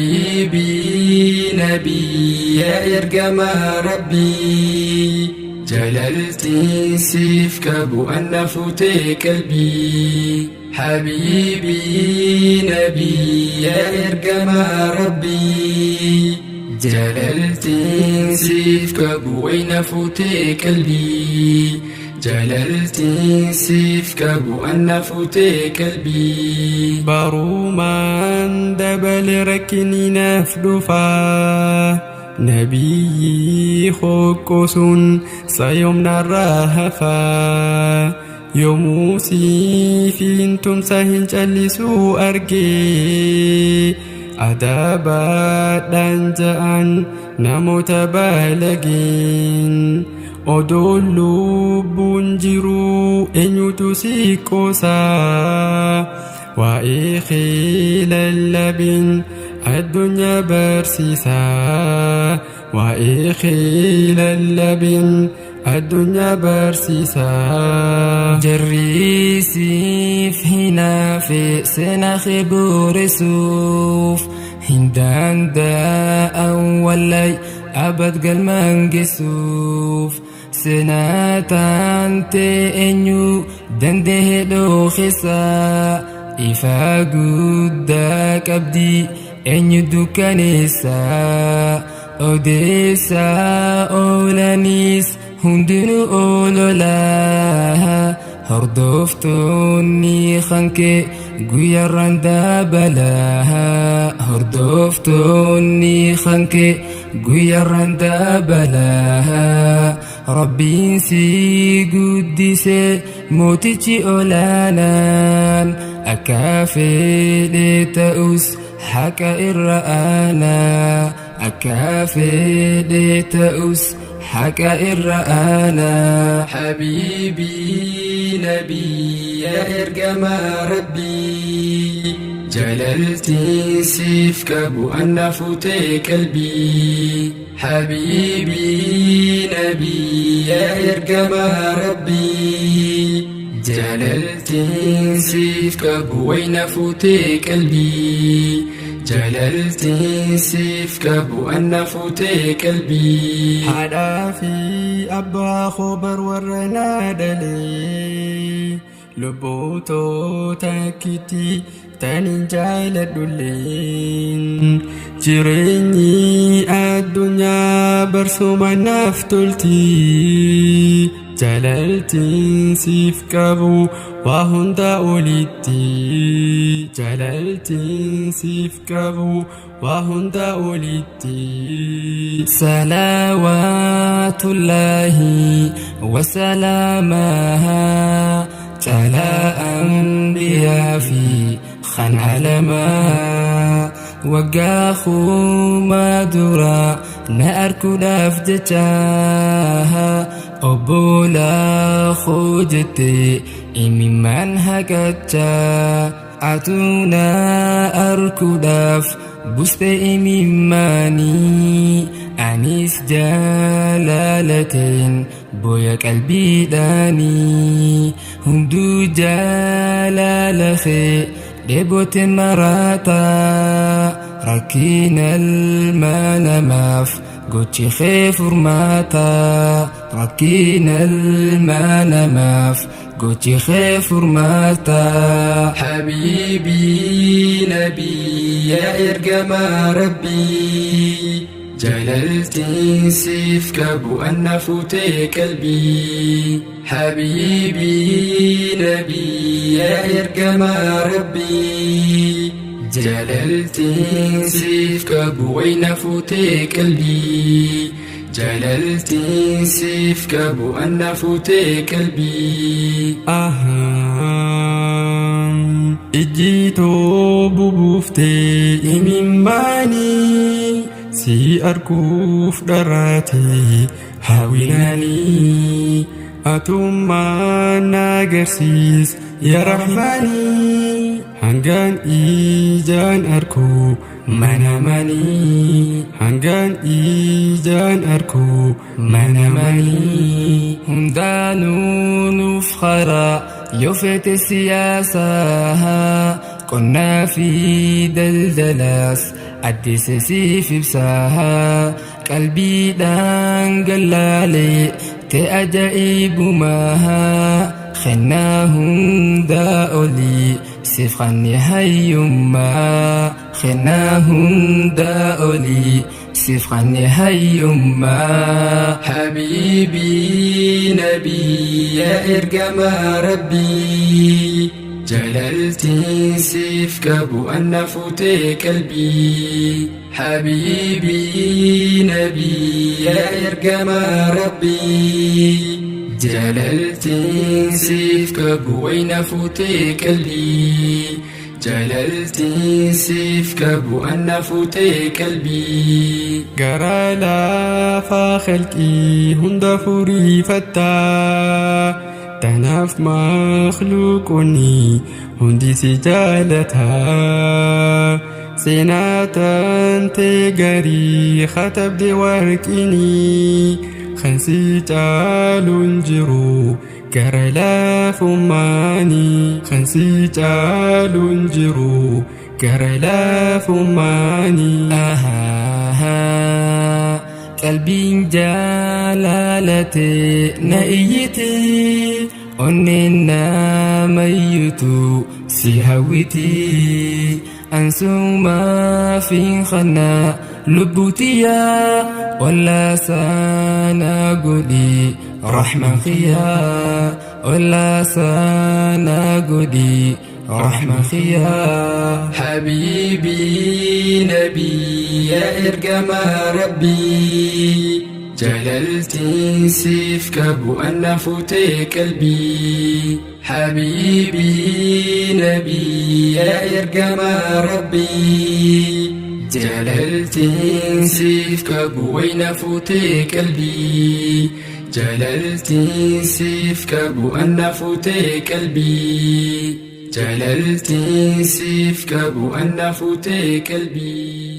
حبيبي نبي يا إرجما ربي جلالتي سيف كابو أن فوتي قلبي حبيبي نبي يا إرجما ربي جلالتي سيف كابو وين فوتي قلبي جلالتي سيف كابو أن فوتي قلبي Barumaan dabale rakkinni naaf dhufaa nabiyyi hoqqosuun sayoomnarraa hafaa yoomuu siifiin tumsa hin callisuu argee adabaadhaan ja'an namoota baalageen odoo lubbuun jiruu eenyutu si qoosaa waa'ee kee lallabin addunyaa barsiisaa waa'ee kee lallabin addunyaa barsiisaa. Jarri siif hinaafe seenaa kee boreessuuf hin danda'an wallay abad galmaan geessuuf seenaa taantee eenyu danda'e dhokessa ifa guddaa qabdi eenyu dukkaneessa odeessaa oolaniis hundinuu oololaa hordoftoonni kankee guyyarraan dabalaa hordoftoonni kankee guyyarraan dabalaa rabbiin si guddise mootichi olaanaan akka fedhe ta'us haqa irra aanaa akka fedhe ta'us haqa irra aanaa. حبيبي نبي يا إرجما ربي جلالتي سيف كابو أن فوتي قلبي حبيبي نبي يا إرجما ربي جلالتي سيف كابو وين فوتي قلبي جلالتي سيف كابو أن فوتي قلبي Haadhaa fi abbaa koo bar warra naa dhalee lubbuutoota takkitti tanin jaaladhulleen jireenyi addunyaa barsuma naaf tolti jaalaltiin siif qabu waa hunda olitti jaalaltiin siif qabu waa hunda olitti. صلوات الله وسلامها على أنبياء في خان علما وقاخو ما درا نأركو دافجتها أبولا خوجتي إمي هكتا أتونا أركو buste imimmaanii anis jaalalateen boya qalbiidhaanii hunduu jaalala kee dheebote maraataa rakkina ilma namaaf gochi kee furmaataa rakkina ilma namaaf gochi kee furmaataa. حبيبي نبي يا إرجما ربي جلالتي سيف كابو أن فوتي قلبي حبيبي نبي يا إرجما ربي جلالتي سيف كابو وين فوتي قلبي جلالتي سيف كابو أن فوتي قلبي Ijjiitoo bubuuftee imimmaanii si arguuf dharraatee hawwinaanii atummaan na agarsiis yaa Rahmaanii. Hangaan ijaan arku manamanii hangaan ijaan arku manamanii hundaanuu nuuf karaa yoo feete siyaasaa qonnaa fi daldalaas addise siif ibsaa qalbiidhaan gallaalee te ajaa'ibumaa kennaa hundaa olii siif kanni hayyummaa kennaa hundaa olii siif kanni hayyummaa habiibii nabii yaa ergamaa rabbii jaalaltiin siif qabu anna fuutee qalbii habiibii nabii yaa ergamaa rabbii jaalaltiin siif qabu wayna fuutee qalbii jaalaltiin siif qabu anna fuutee qalbii Garaa laafaa khalqii hunda furiifattaa tanaaf makhluuqonni hundi si jaalataa seenaa tantee garii katabde warqinii kan si caaluun jiru gara laafummaanii kan si caaluun jiru gara laafummaanii. Qalbiin jaalalate na iyyiti onneen namayyutu si hawwiti ansumaa fi kana lubbutiyaa wallaa sana godhi rahman khiyyaa wallaa sana godhi رحمة خيا حبيبي نبي يا إرجما ربي جلالتي سيف كبو أن فوتي قلبي حبيبي نبي يا إرجما ربي جلالتي سيف كبو وين فوتي قلبي جلالتي سيف كبو أن فوتي قلبي جلالتي سيف كبو أن فوتي قلبي.